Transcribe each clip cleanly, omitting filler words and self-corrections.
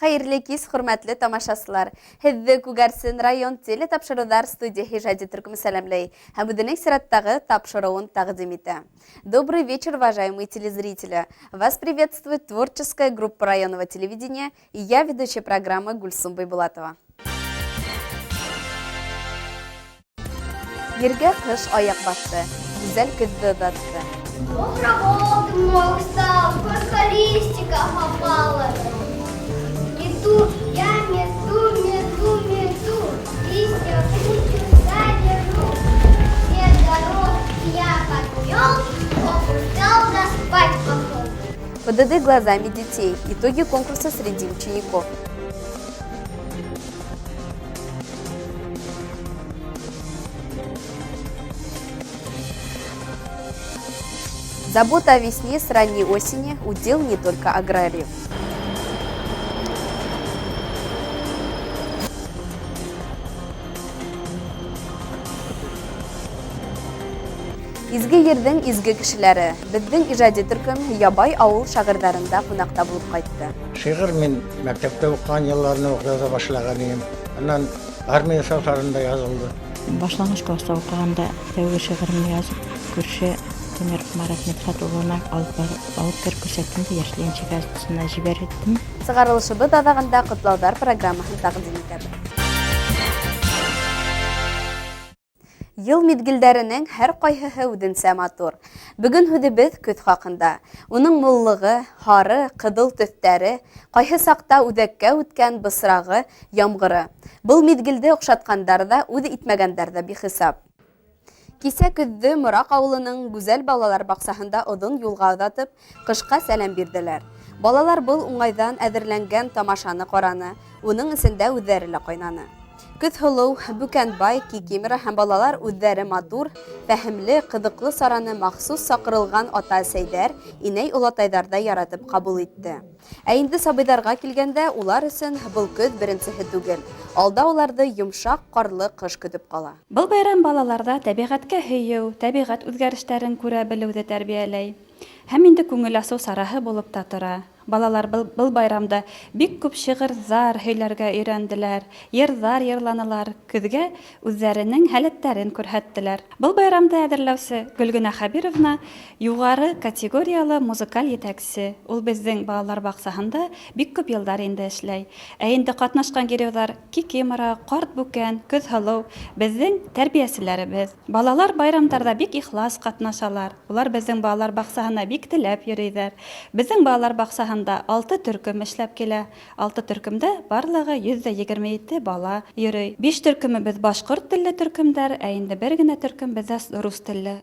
Хәйерле кис, хөрмәтле тамашасылар! Һеҙҙе Күгәрсен район телетапшырыуҙар студияһы ижади төркөмө сәләмләй һәм үҙенең сираттағы тапшырыуын тәҡдим итә. Добрый вечер, уважаемые телезрители! Вас приветствует творческая группа районного телевидения и я, ведущая программы Гульсум Байбулатова. Ергә кыш аяк басты, гүзәл көҙҙе оҙатты. Работы много стало, сколько листиков опало. Мету, я мету, мету, мету, листья кучу задержу. Все дорожки я подмел, устал, да спать пошел. ПДД глазами детей. Итоги конкурса среди учеников. Забота о весне с ранней осени – удел не только аграриев. Изге ерҙең изге кешеләре. Беҙҙең ижади төркөм Ябай ауыл шағирҙарында ҡунаҡта булып ҡайтты. Шиғыр мин мәктәптә уҡыған йылларында уҡ яҙа башлаған инем. Аннан армия сафларында яҙылды. Башланғыс класта уҡығанда тәүге шиғырымды яҙып, күрше Тимеров Марат Мидхәт улына алып барып, алып кереп күрһәттем дә Йәш Ленинчы газетасына җибәрттем. Сығарылышыбыҙ аҙағында ҡотлауҙар программаһын тәҡдим итәбеҙ. Йыл миҙгелдәренең һәр ҡайһыһы үҙенсә матур. Бөгөн һүҙебеҙ көҙ хаҡында. Уның муллығы, һары, ҡыҙыл төҫтәре, ҡайһы саҡта үҙәккә үткән бысрағы, ямғыры. Был миҙгелде оҡшатҡандар ҙа, үҙ итмәгәндәр ҙә бихисап. Кисә көҙҙө Мораҡ ауылының гүзәл балалар баҡсаһында оҙон юлға оҙатып, ҡышҡа сәләм бирҙеләр. Балалар был уңайҙан әҙерләнгән тамашаны ҡараны, уның эсендә үҙҙәре лә ҡайнаны. Көҙһылыу, Бүкәнбай, Кикимера һәм балалар үҙҙәре матур, фәһемле, ҡыҙыҡлы сараны махсус саҡырылған ата-әсәйҙәр, инәй-олатайҙар ҙа яратып ҡабул итте. Ә инде сабыйҙарға килгәндә, улар өсөн был көҙ беренсеһе түгел. Алда уларҙы йомшаҡ ҡарлы ҡыш көтөп ҡала. Был байрам балаларҙа тәбиғәткә һөйөү, тәбиғәт үҙгәрештәрен күрә белеүҙе тәрбиәләй. Һәм инде күңел асыу сараһы булып та тора. Балалар был байрамда бик күп шиғырҙар һөйләргә өйрәнделәр, йырҙар йырланылар, көҙгә үҙҙәренең һәләттәрен күрһәттеләр. Был байрамды әҙерләүсе Гөлгенә Хәбировна юғары категориялы музыкаль етәксе. Ул беҙҙең балалар баҡсаһында бик күп йылдар инде эшләй. Ә инде ҡатнашҡан геройҙар Кикимора, Ҡарт Бүкән, Көҙһылыу беҙҙең тәрбиәселәребеҙ. Балалар байрамдарҙа бик ихлас ҡатнашалар. Улар беҙҙең балалар баҡсаһына бик теләп йөрөйҙәр. Беҙҙең балалар баҡсаһында 6 төркөм эшләп килә. 6 төркөмдә барлығы 127 бала йөрөй. 5 төркөмөбөҙ башҡорт телле төркөмдәр, ә инде бер генә төркөм беҙҙә рус телле.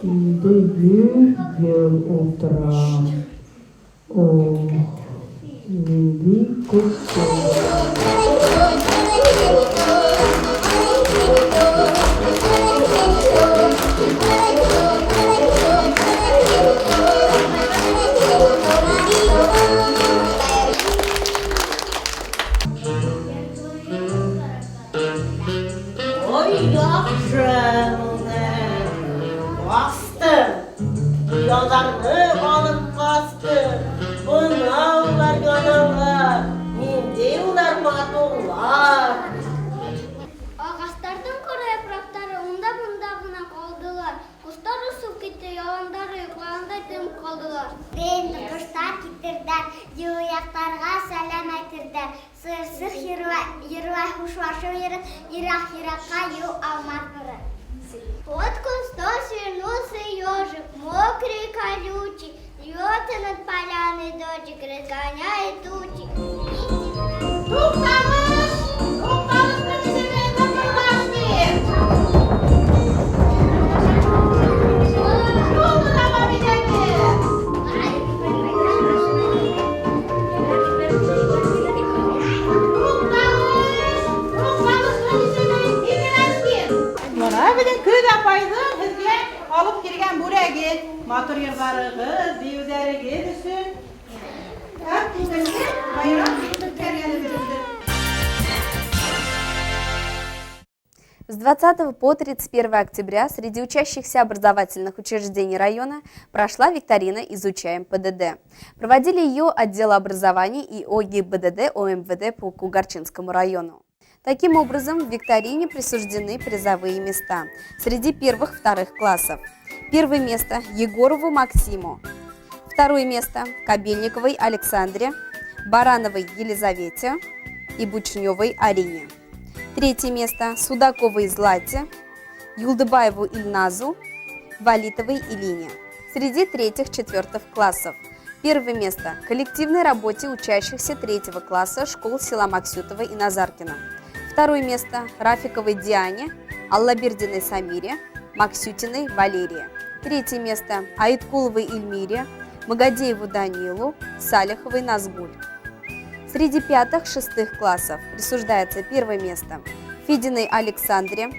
Инде 100 ел ултырам. Ох, мин бик күп Ой, яхшы булды. Бастым. Яларны алып кастым. Бына улар яналар. Нинди улар матурлар. Ағастарҙың ҡоро япраҡтары унда-бында ғына ҡалдылар. Ҡоштар осоп китте, яландар йоҡлағандай тынып ҡалдылар. Беҙҙе ҡоштар китерҙәр, йылы яҡтарға сәләм әйтерҙәр. Сыйырсыҡ йырлай хушлашыу йырын, йыраҡ-йыраҡҡа юл алмаҫ борон. Под кустом свернулся ежик, мокрый и колючий, льется над поляной дождик, разгоняет тучи. Туҡтағыҙ! Туҡтағыҙ, бер Юлды дауам итәбеҙ. Туҡтағыҙ! Туҡтағыҙ, Бына беҙҙең Көҙ апайҙың һеҙгә алып килгән бүләге. Матур йырҙарығыҙ, бейеүҙәрегеҙ өсөн. Һәм күңелле байрам үткәргәнегеҙ өсөн. С 20 по 31 октября среди учащихся образовательных учреждений района прошла викторина «Изучаем ПДД». Проводили ее отдел образования и ОГИБДД ОМВД по Кугарчинскому району. Таким образом, в викторине присуждены призовые места среди первых-вторых классов. Первое место – Егорову Максиму. Второе место – Кабельниковой Александре, Барановой Елизавете и Бучневой Арине. Третье место – Судаковой Злате, Юлдыбаеву Ильназу, Валитовой Илине. Среди третьих-четвертых классов. Первое место – коллективной работе учащихся третьего класса школ села Максютова и Назаркина. Второе место – Рафиковой Диане, Аллабердиной Самире, Максютиной Валерии. Третье место – Айткуловой Эльмире, Магадееву Данилу, Салиховой Назгуль. Среди пятых-шестых классов присуждается первое место Фединой Александре,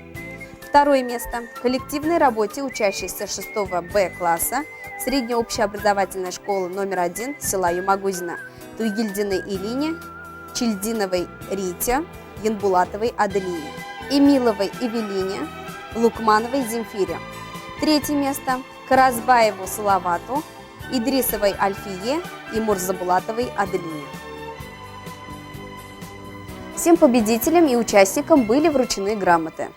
второе место коллективной работе учащихся 6 Б класса средней общеобразовательной школы номер 1 села Юмагузино Туйгильдиной Ирине, Чильдиновой Рите, Янбулатовой Аделине, Эмиловой Эвелине, Лукмановой Земфире. Третье место Каразбаеву Салавату, Идрисовой Альфие и Мурзабулатовой Аделине. Всем победителям и участникам были вручены грамоты.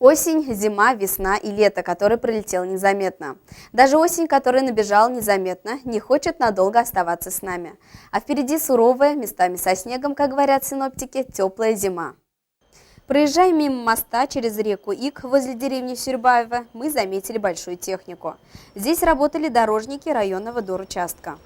Осень, зима, весна и лето, который пролетел незаметно. Даже осень, которая набежала незаметно, не хочет надолго оставаться с нами. А впереди суровая, местами со снегом, как говорят синоптики, теплая зима. Проезжая мимо моста через реку Ик возле деревни Сюрбаево, мы заметили большую технику. Здесь работали дорожники районного доручастка.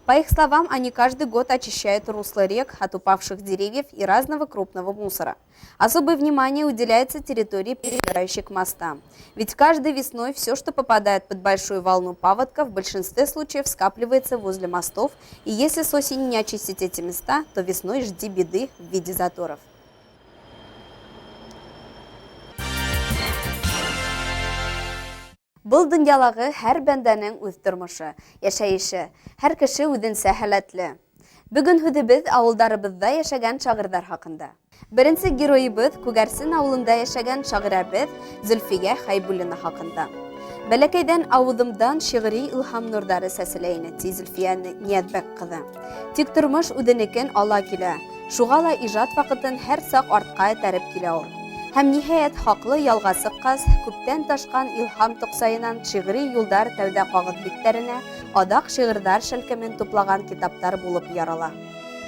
По их словам, они каждый год очищают русло рек от упавших деревьев и разного крупного мусора. Особое внимание уделяется территории, прилегающей к мостам. Ведь каждой весной все, что попадает под большую волну паводка, в большинстве случаев скапливается возле мостов, и если с осени не очистить эти места, то весной жди беды в виде заторов. Был донъялағы һәр бәндәнең үҙ тормошо, йәшәйеше, һәр кеше үҙенсә һәләтле. Бөгөн һүҙебеҙ ауылдарыбыҙҙа йәшәгән шағирҙар хаҡында. Беренсе геройыбыҙ Күгәрсен ауылында йәшәгән шағирәбеҙ Зөлфиә Хәйбуллина хаҡында. Бәләкәйҙән ауыҙымдан шиғри илһам нурҙары сәселә ине, ти Зөлфиә Ниәтбәк ҡыҙы. Тик тормош үҙенекен ала килә. Шуға ла ижад ваҡытын һәр саҡ артҡа этәреп килә ул. Һәм ниһайәт хаҡлы ялға сыҡҡас, күптән ташҡан илһам тоҡсайынан шиғри юлдар тәүҙә ҡағыҙ биттәренә, аҙаҡ шиғырҙар шәлкемен туплаган китаптар булып ярала.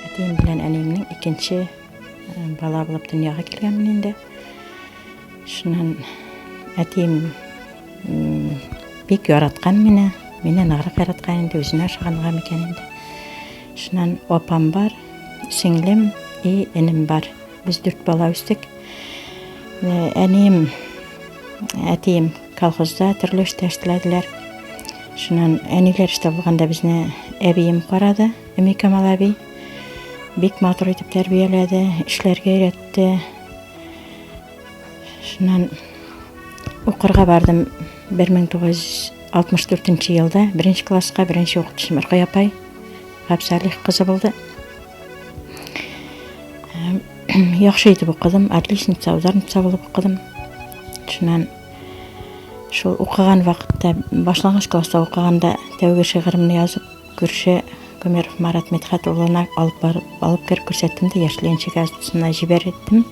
Әтием белән әниемнең икенче бала булып донъяға килгәнмен инде. Шунан әтием бик яратҡан мине, мине нығыраҡ яратҡан инде, үҙенә оҡшағанға микән инде. Шунан апам бар, сеңлем и энем бар. Беҙ дүрт бала үҫтек. Әнием Әтием колхозда төрлө эштә эшләделәр. Шуннан әниләр эштә булганда безне әбием карады, Өмикамал әби. Бик матур итеп тәрбияләде, эшләргә өйрәтте. Шуннан укырга бардым 1964 елда беренче класска, беренче укытучым Ркая апай Габсалих кызы булды. Яхшы итеп укыдым, отличница, ударница булып укыдым. Шуннан шул укыган вакытта, башлангыч класста укыганда тәүге шигыремне язып, күрше Гомеров Марат Мидхәт улына алып барып, алып кереп күрсәттем дә, Яшь ленче газетасына җибәрдем.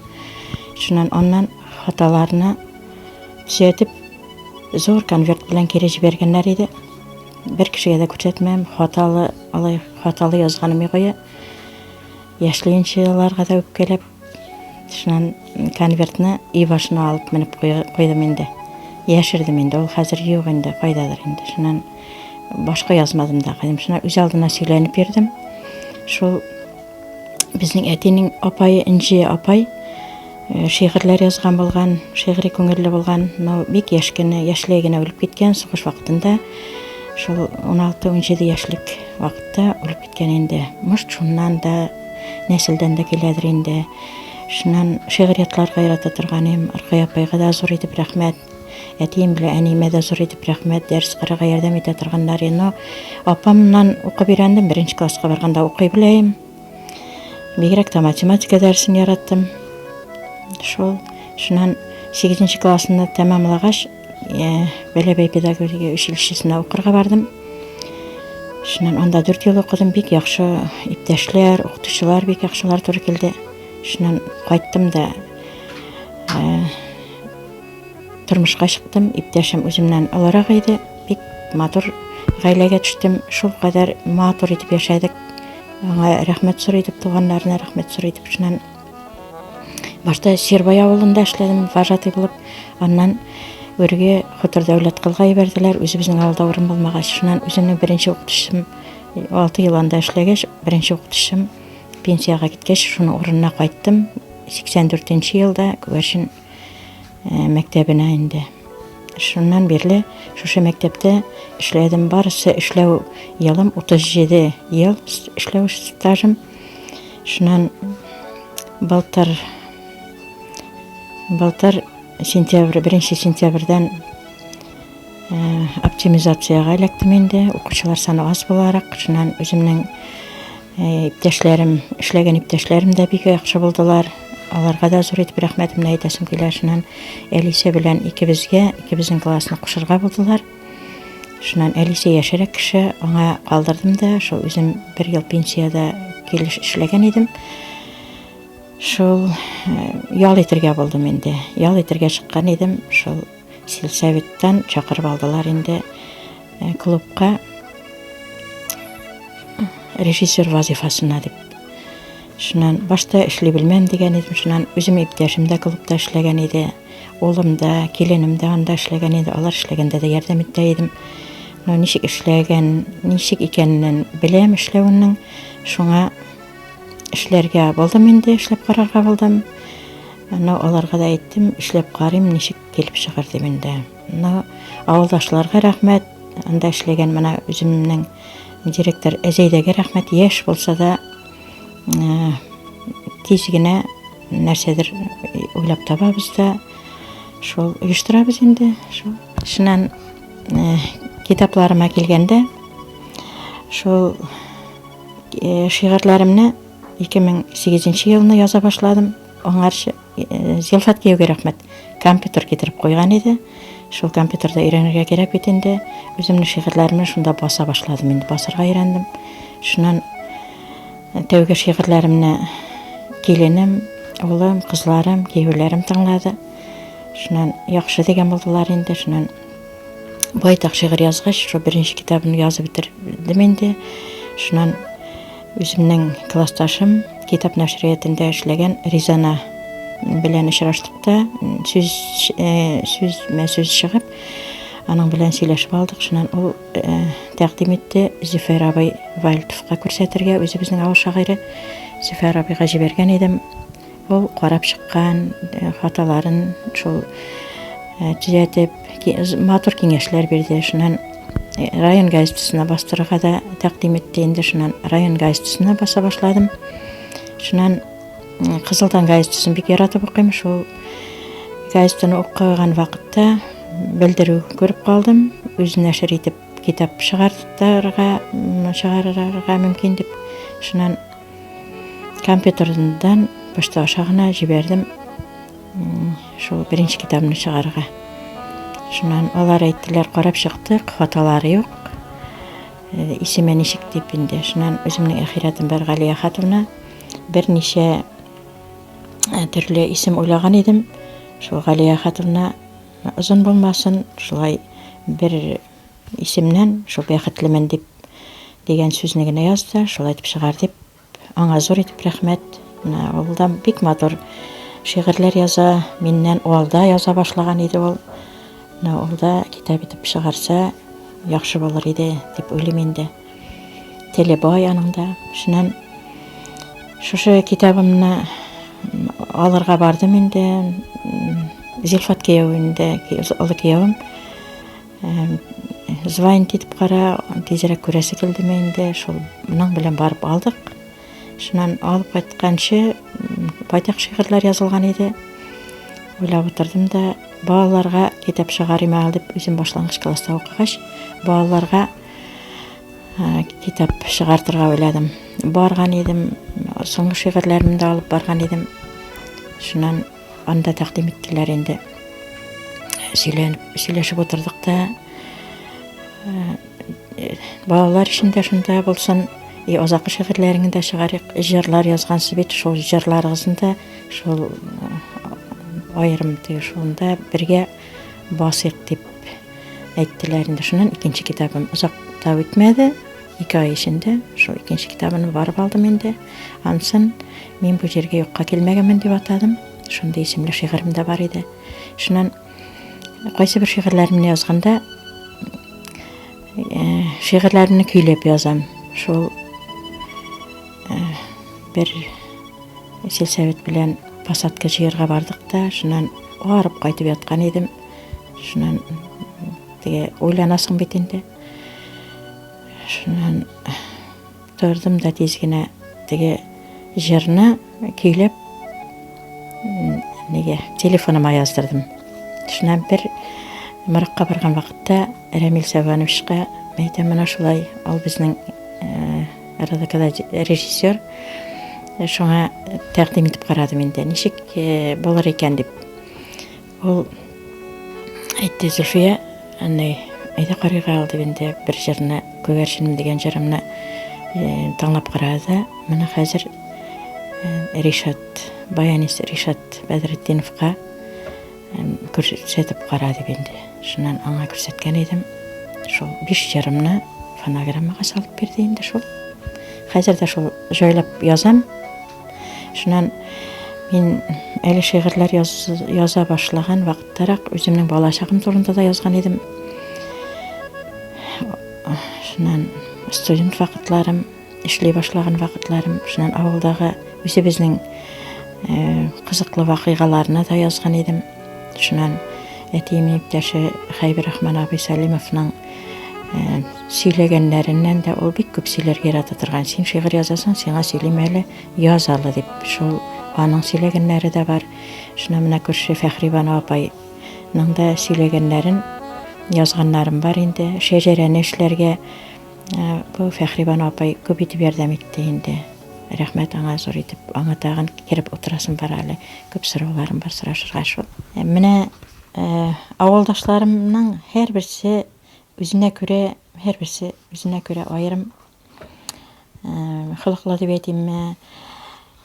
Шуннан аннан хаталарны төзәтеп, зур конверт белән кире җибәргәннәр иде. Бер кешегә дә күрсәтмәм, хаталы, алай хаталы язганым юк иде. Яшь ленчеларга да үпкәләп, шуннан конвертны өй башына алып менеп куйдым инде. Яшердем инде, ул хәзер юк инде, кайдадыр инде. Шуннан башка язмадым да. Кадим шуннан үз алдына сөйләнеп йөрдем. Шул безнең әтинең апае Энҗе апай шигырьләр язган булган, шигъри күңелле булган, но бик яшь кенә, яшьләй генә үлеп киткән сугыш вакытында. Шул 16-17 яшьлек вакытта үлеп киткән инде. Может, шуннан да нәселдән дә киләдер инде. Шуннан шигырь ятларга ярата торган идем. Ркая апайга да зур итеп рәхмәт. Әтием белән әниемә дә зур итеп рәхмәт. Дәрес карарга ярдәм итә торганнар. Но апамнан укып өйрәндем. Беренче класска барганда укый беләем. Бигрәк тә математика дәресен яраттым. Шул. Шуннан 8 классны тәмамлагач, Бәләбәй педагогия училищесына укырга бардым. Шуннан анда 4 ел укыдым. Бик яхшы иптәшләр, укытучылар бик яхшылар туры килде. Шуннан кайттым да тормышка чыктым. Иптәшем үземнән олырак иде. Бик матур гаиләгә төштем. Шул кадәр матур итеп яшәдек. Аңа рәхмәт зур итеп, туганнарына рәхмәт зур итеп. Шуннан башта Сирбай авылында эшләдем, вожатый булып. Аннан Үрге Хутор Дәүләтколга җибәрделәр. Үзебезнең авылда урын булмагач. Шуннан үземнең беренче укытучым 6 ел анда эшләгәч, беренче укытучым пенсиягә киткәч, шуның урынына кайттым. 84 елда Күгәрчен мәктәбенә инде. Шуннан бирле шушы мәктәптә эшләдем. Барысы эшләү елым 37 ел эшләү стажым. Шуннан былтыр былтыр сентябрь, 1 сентябрьдән оптимизациягә эләктем инде. Укучылар саны аз буларак, шуннан үземнең иптәшләрем, эшләгән иптәшләрем дә бик яхшы булдылар. Аларга да зур итеп рәхмәтемне әйтәсем килә. Шуннан Әлисә белән икебезгә, икебезнең классны кушырга булдылар. Шуннан Әлисә яшерәк кеше, аңа калдырдым да, шул үзем бер ел пенсиядә килеш эшләгән идем. Шул ял итергә булдым инде. Ял итергә чыккан идем, шул сельсоветтан чакырып алдылар инде клубка режиссер вазифасына дип. Шуннан башта эшли белмәм дигән идем, шуннан үзем иптәшем дә клубта эшләгән иде. Улым да, киленем дә анда эшләгән иде. Алар эшләгәндә дә ярдәм итә идем. Но ничек эшләгән, ничек икәнен беләм эшләвенең. Шуңа эшләргә булдым инде, эшләп карарга булдым. Но аларга да әйттем, эшләп карыйм, ничек килеп чыгыр дип инде. Но авылдашларга рәхмәт, анда эшләгән менә үземнең директор Әзәйдәгә рәхмәт, яшь булса да тиз генә нәрсәдер уйлап табабыз да, шул оештырабыз инде, шул. Шуннан китапларыма килгәндә, шул шигырьләремне 2008 елны яза башладым. Аңарчы Зилфат кияүгә рәхмәт, компьютер китереп куйган иде. Шул компьютерда өйрәнергә кирәк бит инде. Үземнең шигырьләремне шунда баса башладым инде, басырга өйрәндем. Шуннан тәүге шигырьләремне киленем, улым, кызларым, кияүләрем тыңлады. Шуннан яхшы дигән булдылар инде. Шуннан байтак шигырь язгач, шул беренче китабымны язып бетердем инде. Шуннан үземнең классташым, китап нәшриятында эшләгән Ризана белән очраштык та, сүз сүзмә сүз чыгып, аның белән сөйләшеп алдык. Шуннан ул тәкъдим итте Зөфәр абый Вальтовка күрсәтергә, үзебезнең авыл шагыйре Зөфәр абыйга җибәргән идем. Ул карап чыккан, хаталарын шул Төҙәтеп, матур киңәшләр бирҙе. Шунан район газетасына баҫтырырға ҙа тәҡдим итте инде. Шунан район газетасына баса башланым. Шунан Ҡызыл таң газетасын бик яратып уҡыйм. Шул газетаны уҡыған ваҡытта белдереү күреп ҡалдым. Үҙ нәшер итеп китап сығарырға, сығарырға мөмкин тип. Шунан компьютерҙан почта аша ғына ебәрҙем шул беренсе китабымны сығарырға. Шунан алар әйттеләр, ҡарап сыҡтыҡ, хаталары юҡ. Исеме нисек тип инде. Шунан үҙемдең әхирәтем бар Ғәлиә Хатовна бер нисә төрлө исем уйлаған идем. Шул Ғәлиә Хатовна оҙон булмасын, шулай бер исемнән шул бәхетлемен дип дигән сүзне генә язды, шулай итеп чыгар дип. Аңа зур итеп рәхмәт. Менә ул да бик матур шигырьләр яза, миннән алда яза башлаган иде ул. Менә ул да китап итеп чыгарса, яхшы булыр иде дип уйлыйм инде. Теле бай аның да. Шуннан шушы китабымны алырга бардым инде. Зилфат кияү инде, олы киявем. Звонить итеп кара, тизрәк күрәсе килдеме инде, шул моның белән барып алдык. Шуннан алып кайтканчы байтак шигырьләр язылган иде. Уйлап утырдым да, балаларга китап чыгарыйм әле дип, үзем башлангыч класста укыгач, балаларга китап чыгартырга уйладым. Барган идем, соңгы шигырьләремне дә алып барган идем. Шуннан анда тәкъдим иттеләр инде. Сөйләнеп, сөйләшеп утырдык та, балалар өчен дә шунда булсын, и азакы шигырьләреңне дә чыгарыйк. Җырлар язгансыз бит, шул җырларыгызны да шул аерым теге шунда бергә басыйк дип әйттеләр инде. Шуннан икенче китабым озак та үтмәде. 2 ай эчендә шул икенче китабымны барып алдым инде. Анысын мин бу җиргә юкка килмәгәнмен дип атадым. Шундый исемле шигырем дә бар иде. Шуннан кайсы бер шигырьләремне язганда шигырьләремне көйләп язам. Шул бер сельсовет белән посадка җыярга бардык та, шуннан арып кайтып яткан идем. Шуннан теге уйланасың бит инде. Шуннан тордым да тиз генә теге җырны көйләп нигә телефоныма яздырдым. Шуннан бер Моракка барган вакытта Рәмил Сәвановичка әйтәм, менә шулай, ул безнең РДКда режиссер, шуңа тәкъдим итеп карадым инде, ничек булыр икән дип. Ул әйтте, Зөлфия, әни, әйдә карыйк әле дип инде бер җырны, Күгәрченем дигән җырымны тыңлап карады да, менә хәзер Ришат, баянист Ришат Бәдретдиновка күрсәтеп кара дип инде. Шуннан аңа күрсәткән идем. Шул 5 җырымны фонограммага салып бирде инде шул. Хәзер дә шул җайлап язам. Шуннан мин әле шигырьләр яза башлаган вакыттарак үземнең балачагым турында да язган идем. Шуннан студент вакытларым, эшли башлаган вакытларым, шуннан авылдагы үзебезнең кызыклы вакыйгаларны да язган идем. Шуннан әтиемнең иптәше Хәйбирахман абый Сәлимовның сөйләгәннәреннән дә ул бик күп сөйләргә ярата торган. Син шигырь язасың, сиңа сөйлим әле, яз әле дип. Шул аның сөйләгәннәре дә бар. Шуннан менә күрше Фәхрибану апайның да сөйләгәннәрен язганнарым бар инде. Шәҗәрәне эшләргә бу Фәхрибану апай күп итеп ярдәм итте инде. Рәхмәт аңа зур итеп. Аңа тагын кереп утырасым бар әле. Күп сорауларым бар сорашырга шул. Менә авылдашларымның һәрберсе үзенә күрә, һәрберсе үзенә күрә аерым холыклы дип әйтимме.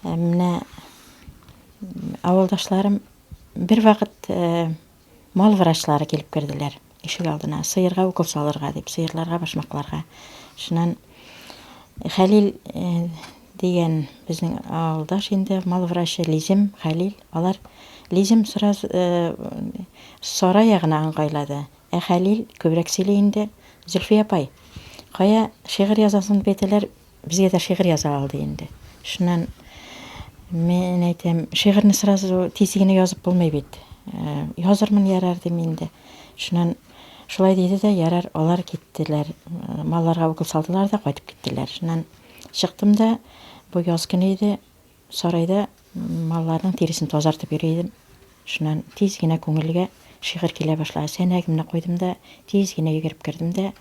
Менә авылдашларым бер вакыт мал врачлары килеп керделәр ишек алдына, сыерга укол салырга дип, сыерларга, башмакларга. Шуннан Хәлил дигән безнең авылдаш инде, мал врачы Лизем, Хәлил, алар Лизем сразу сарай ягына ыңгайлады. Ә Хәлил күбрәк сөйли инде. Зөлфия апай, кая шигырь язасың дип әйтәләр, безгә дә шигырь яза алды инде. Шуннан мин әйтәм, шигырьне сразу тиз генә язып булмый бит. Язырмын ярар дим инде. Шуннан шулай диде дә, ярар, алар киттеләр. Малларга укол салдылар да кайтып киттеләр. Шуннан чыктым да, бу яз көне иде, сарайда малларның тиресен тазартып йөри идем. Шуннан тиз генә күңелгә шигырь килә башлады. Сәнәгемне куйдым да, тиз генә йөгереп кердем дә,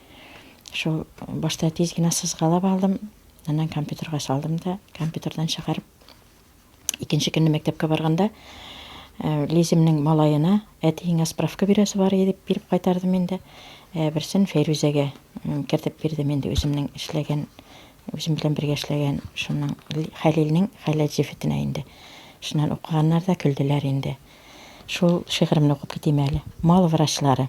шул башта тиз генә сызгалап алдым, аннан компьютерга салдым да, компьютердан чыгарып, икенче көнне мәктәпкә барганда, Лиземнең малаена әтиеңә справка бирәсе бар иде дип биреп кайтардым инде. Берсен Фәйрүзәгә кертеп бирдем инде үземнең эшләгән, үзем белән бергә эшләгән шуның Хәлилнең хәләл җефетенә инде. Шуннан укыганнар да көлделәр инде. Шул шигыремне укып китим әле. Мал врачлары.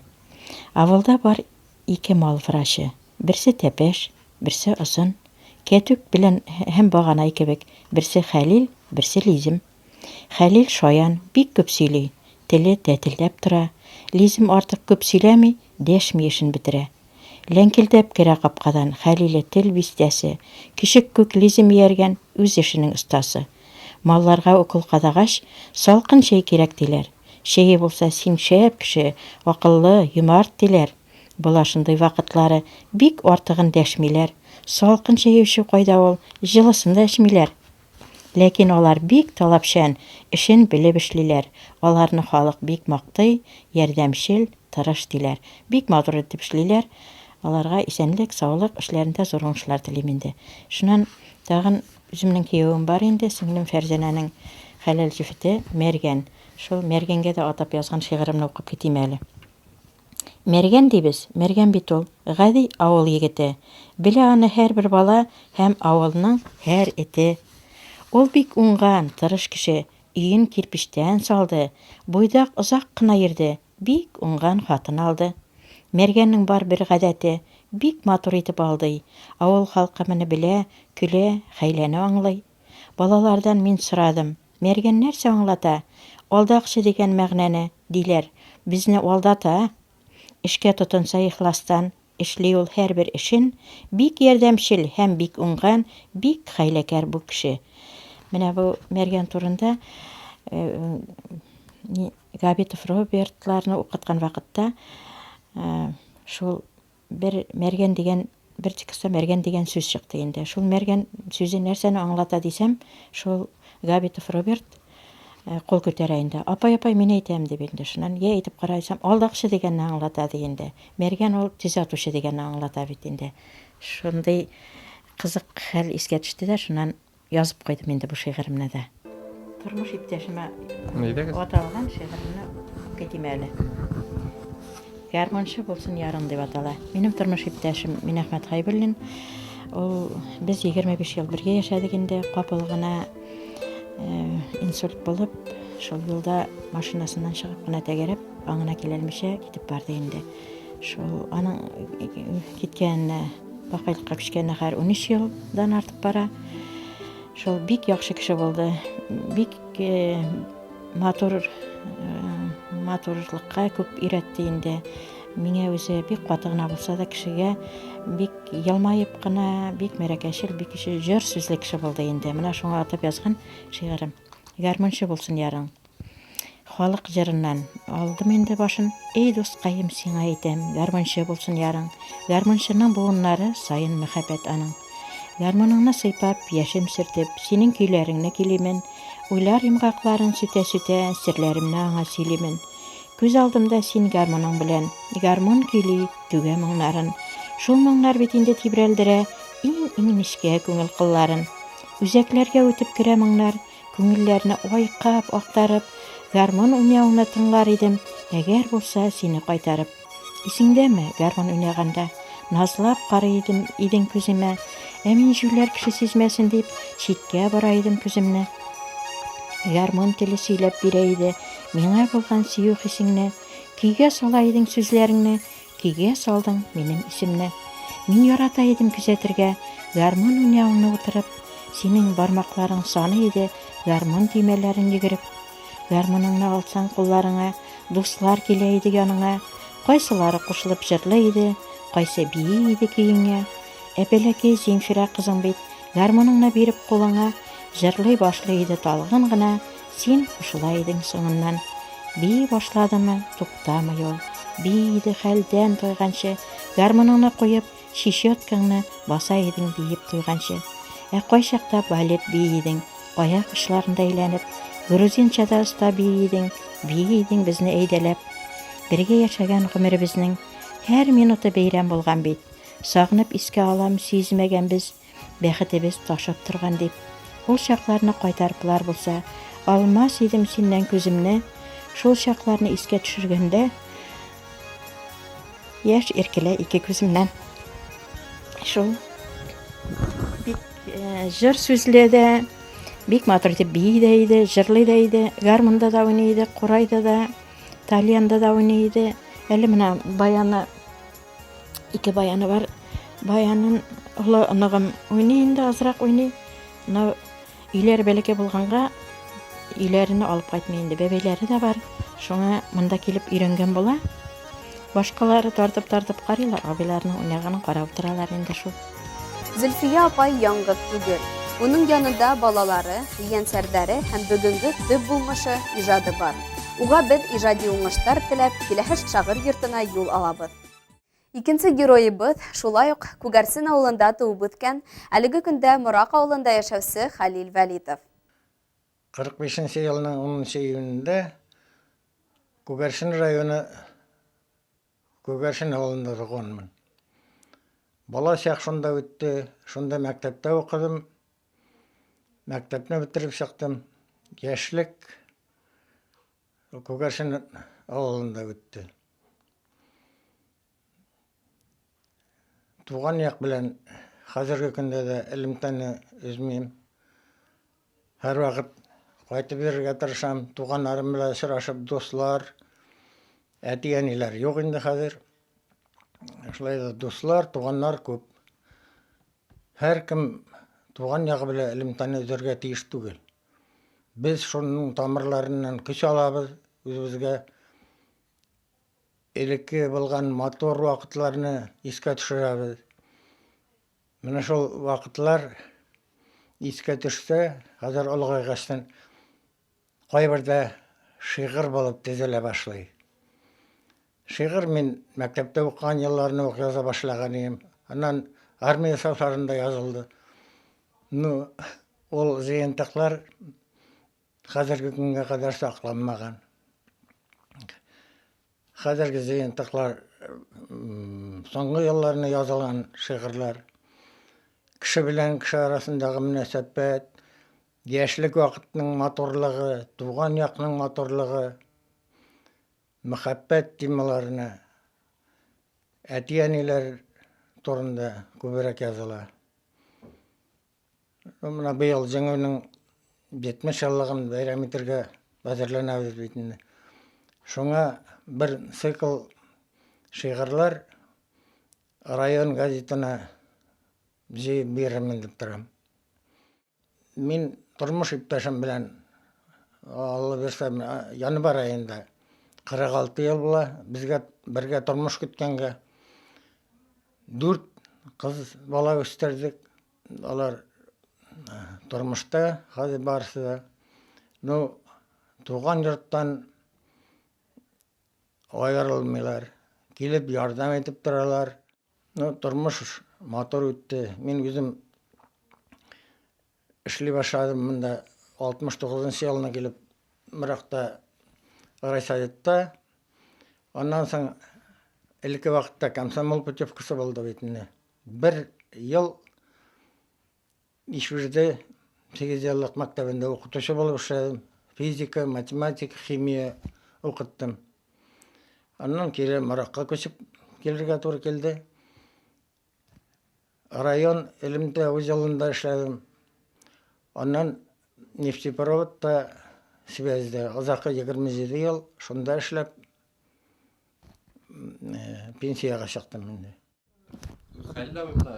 Авылда бар ике мал врачы. Берсе тәпәш, берсе озын. Кәтүк белән һәм баганай кебек. Берсе Хәлил, берсе Лизем. Хәлил шаян, бик күп сөйли. Теле тәтелдәп тора. Лизем артык күп сөйләми, дәшми эшен бетерә. Ләңкелдәп керә капкадан Хәлиле тел бистәсе. Көчек күк Лизем ияргән, үз эшенең остасы. Малларга укол кадагач, салкын чәй кирәк диләр. Чәе булса, син шәп кеше, акыллы, юмарт диләр. Була шундый вакытлары, бик артыгын дәшмиләр. Салкын чәй эчү кайда ул, җылысын да эчмиләр. Ләкин алар бик таләпчән, эшен белеп эшлиләр. Аларны халык бик мактый, ярдәмчел, тырыш диләр. Бик матур итеп эшлиләр. Аларга исәнлек, саулык, эшләрендә зур уңышлар телим инде. Шуннан тагын үземнең киявем бар инде, сеңлем Фәрзәнәнең хәләл җефете Мәргән. Шул Мәргәнгә дә атап язган шигыремне укып китим әле. Мәргән дибез, мәргән бит ул, гади авыл егете. Белә аны һәрбер бала һәм авылның һәр эте. Ул бик уңган, тырыш кеше, өен кирпечтән салды, буйдак озак кына йөрде, бик уңган хатын алды. Мәргәннең бар бер гадәте, бик матур итеп алдый. Авыл халкы моны белә, көлә, хәйләне аңлый. Балалардан мин сорадым, Мәргән нәрсә аңлата? Алдакчы дигән мәгънәне, диләр. Безне алдата. Эшкә тотынса ихластан, эшли ул һәрбер эшен, бик ярдәмчел һәм бик уңган, бик хәйләкәр бу кеше. Менә бу Мәргән турында Габитов Робертларны укыткан вакытта шул Бер мәргән дигән, бер текстта мәргән дигән сүз чыкты инде. Шул мәргән сүзе нәрсәне аңлата дисәм, шул Габитов Роберт э, кул күтәрә инде. Апай, апай, мин әйтәм дип инде. Шуннан я әйтеп кара дисәм, алдакчы дигәнне аңлата ди инде. Мәргән ул тез атучы дигәнне аңлата бит инде. Шундый кызык хәл искә төште дә, шуннан Язып куйдым инде бу шигыремне дә. Тормыш иптәшемә аталган шигыремне укып китим әле. Гармунчы булсын ярың дип атала. Минем тормыш иптәшем Минәхмәт Хәйбуллин. Ул без 25 ел бергә яшәдек инде. Капыл гына э, инсульт булып, шул юлда машинасыннан чыгып кына тәгәрәп, аңына киләлмичә китеп барды инде. Шул аның киткәненә, бакыйлыкка күчкәненә хәзер 13 елдан артып бара. Шул бик яхшы кеше булды. Бик э, матур э, матурлыкка күп өйрәтте инде. Миңа үзе бик каты гына булса да кешегә бик елмаеп кына, бик мәрәкәчел, бик җор сүзле кеше булды инде. Менә шуңа атап язган шигырем. Гармунчы булсын ярың. Халык җырыннан алдым инде башын. Эй, дускаем, сиңа әйтәм, гармунчы булсын ярың. Гармунчының буыннары саен мәхәббәт аның. Гармуныңны сыйпап, яшем сөртеп, синең көйләреңне көйлимен. Уйлар йомгакларын сүтә-сүтә, серләремне аңа сөйлимен. Күз алдымда син гармуның белән, гармун көйли, түгә моңнарын. Шул моңнар бит инде тибрәлдерә иң-иң нечкә күңел кылларын. Үзәкләргә үтеп керә моңнар, Күңелләрне айкап, актарып, гармун уйнавыңны тыңлар идем, әгәр булса сине кайтарып. Исеңдәме, гармун уйнаганда, назлап карый идем, идең күземә, ә мин җүләр кеше сизмәсен дип, читкә бора идем күземне. Гармун теле сөйләп бирә иде миңа булган сөю хисеңне, көйгә сала идең сүзләреңне, Көйгә салдың минем исемне. Мин ярата идем күзәтергә Гармун уйнавыңны утырып. Синең бармакларың саный иде Гармун төймәләрен йөгереп. Гармуныңны алсаң кулларыңа, Дуслар килә иде яныңа. Кайсылары кушылып җырлый иде, Кайсы бии иде көеңә. Ә бәләкәй Земфирә кызың бит Гармуныңны биреп кулыңа, Җырлый башлый иде талгын гына, Син кушыла идең соңыннан. Бии башладымы, туктамый ул. Бии иде хәлдән тайганчы, гармуныңны куеп, чечеткаңны баса идең биеп туйганчы. Ә кайчакта балет бии идең, аяк очларында әйләнеп, грузинча да оста бии идең, бии идең безне әйдәләп. Бергә яшәгән гомеребезнең һәр минуты бәйрәм булган бит. Сагынып искә алам, сизмәгәнбез, бәхетебез ташып торган дип. Ул чакларны кайтарыплар булса, алмас идем синнән күземне. Шул чакларны искә төшергәндә, яшь иркелә ике күземнән. Шул бик җыр сүзле дә, бик матур итеп бии дә иде, җырлый да иде, гармунда да уйный иде, курайда да, тальянда да уйный иде. Әле менә баяны, ике баяны бар. Баянын олы оныгым уйный инде, азрак уйный. Но өйләре бәләкәй булганга, өйләренә алып кайтмый инде. Бәбәйләре дә бар. Шуңа монда килеп өйрәнгән була. Башкалары тартып-тартып карыйлар, абыйларының уйнаганын карап утыралар инде шул. Зөлфия апай яңгыз түгел. Уның янында балалары, ейәнсәрҙәре һәм бөгөнгө төп булмышы ижады бар. Уға беҙ ижади уңыштар теләп, киләһе шағир йортона юл алабыҙ. Икенсе героебыҙ шулай уҡ Күгәрсен ауылында тыуып үҫкән, әлеге көндә Мораҡ ауылында йәшәүсе Хәлил Вәлитов. 45 йылның 10 июнендә Күгәрсен районы Күгәрсен ауылында тыуғанмын. Бала чак шунда үтте, шунда мәктәптә уҡыным. Мәктәпне бөтөрөп сыҡтым. Йәшлек Күгәрсен ауылында үтте. Туған яҡ белән хәҙерге көндә лә элемтәне өҙмәйем. Һәр ваҡыт ҡайтып йөрөргә тырышам, туғандарым белән осрашып, дуҫлар, әти-әниләр юҡ инде хәҙер. Шулай ҙа дуҫлар, туғандар күп. Һәр кем туған яғы белән элемтәне өҙөргә тейеш түгел. Беҙ шуның тамырларынан көс алабыҙ үҙебеҙгә. Элекке булған матур ваҡытларны иҫкә төшөрәбеҙ. Менә шул ваҡытлар иҫкә төшсә, хәҙер олоғайғастан ҡайберҙә шиғыр булып төҙөлә башлай. Шиғыр мин мәктәптә уҡыған йылларны уҡ яҙа башлаған инем. Анан армия сафларында яҙылды. Ну, ул йыйынтыҡлар хәҙерге көнгә ҡәҙәр саҡланмаған. Хәҙерге йыйынтыҡлар һуңғы йылларны яҙылған шиғырлар. Кеше белән кеше араһындағы мөнәсәбәт, йәшлек ваҡытының матурлығы, туған яҡның матурлығы, мөхәббәт темаларына, әти-әниләр турында күберәк яҙыла. Менә быйыл Җиңүнең 70 еллыгын бәйрәм итергә әҙерләнәбеҙ бит инде. Шуңа бер цикл шиғырлар район газетына җыйып бирермен дип торам. Мин тормош иптәшем белән Алла бирсә, январь айында 46 ел була безгә бергә тормош көткәнгә. 4 кыз бала үстердек. Алар тормошта хәзер барысы да. Ну, туган йорттан аерылмыйлар. Килеп ярдәм итеп торалар. Ну, тормош матур үтте. Мин үзем эшли башладым монда 69 елны килеп Моракта райсоветта. Аннан соң элекке вакытта комсомол путевкасы булды бит инде. Бер ел Ишбирде 8 еллык мәктәбендә укытучы булып эшләдем. Физика, математика, химия укыттым. Аннан кире Моракка күчеп килергә туры килде. Район элемтә узелында эшләдем. Аннан нефтепроводта связьда озакы 27 ел шунда эшләп пенсиягә чыктым инде. Хәлил абый, менә